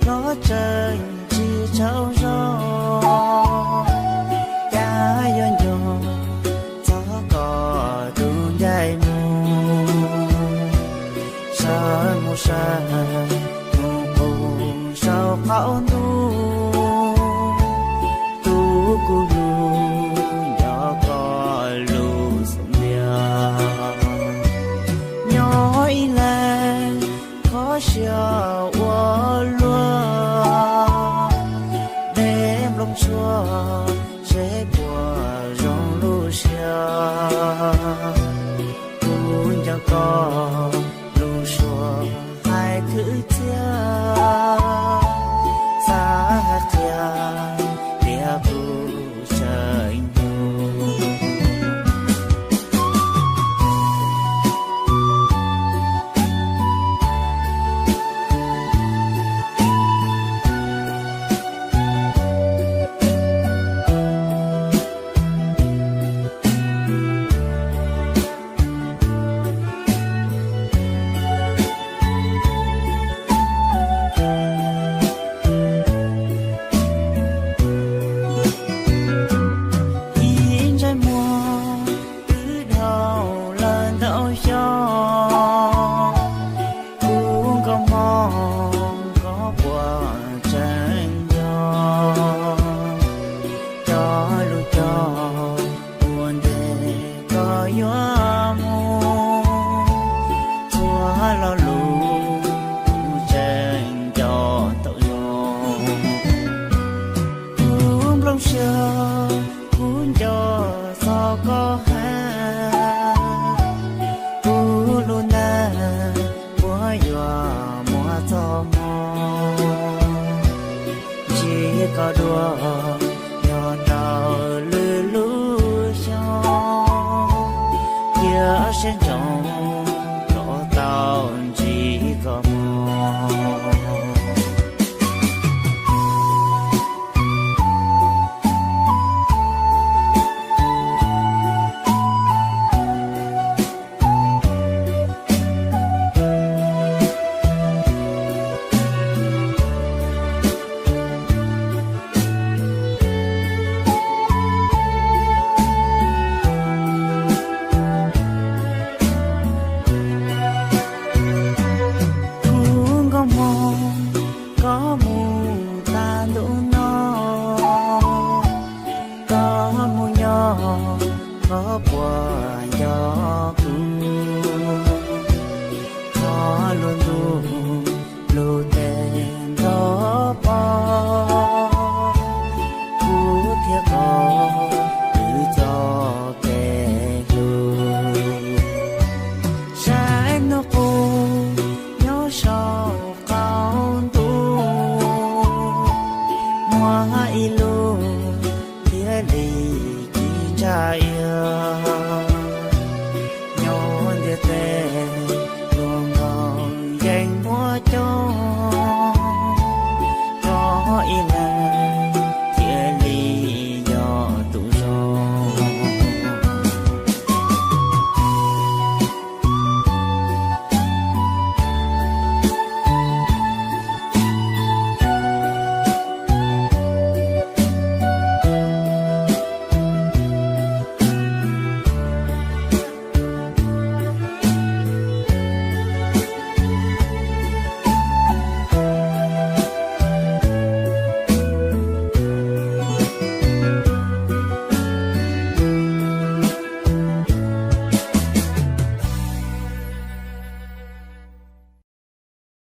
Los tseem tsis tsaug zog, cas yuav nco txog koj tus ncaim mus. Sawv mus sawv mus qus saum qaum ntuj, tus kuv hlub nco koj lus xub ntiag. Nyob ib leeg kho siab ua luaj, dej nplooj tsuag seb puas zoo lub siab. Kuv nco koj lub suab hais khwv txiaj, xav hais qhia tias kuv tseem nco. Ib ntsais muag twb dhau lawm ntau xyoo, kuv nkauj hmoob koj puas tseem nco? Cov lus cog ua ntej koj yuav mus, txhua lo lus kuv tseem nco tau zoo. Kuv nplooj siab, kuv nco txog koj heev, kuv lub neej puas yuav muaj txoj hmoo ntsib koj dua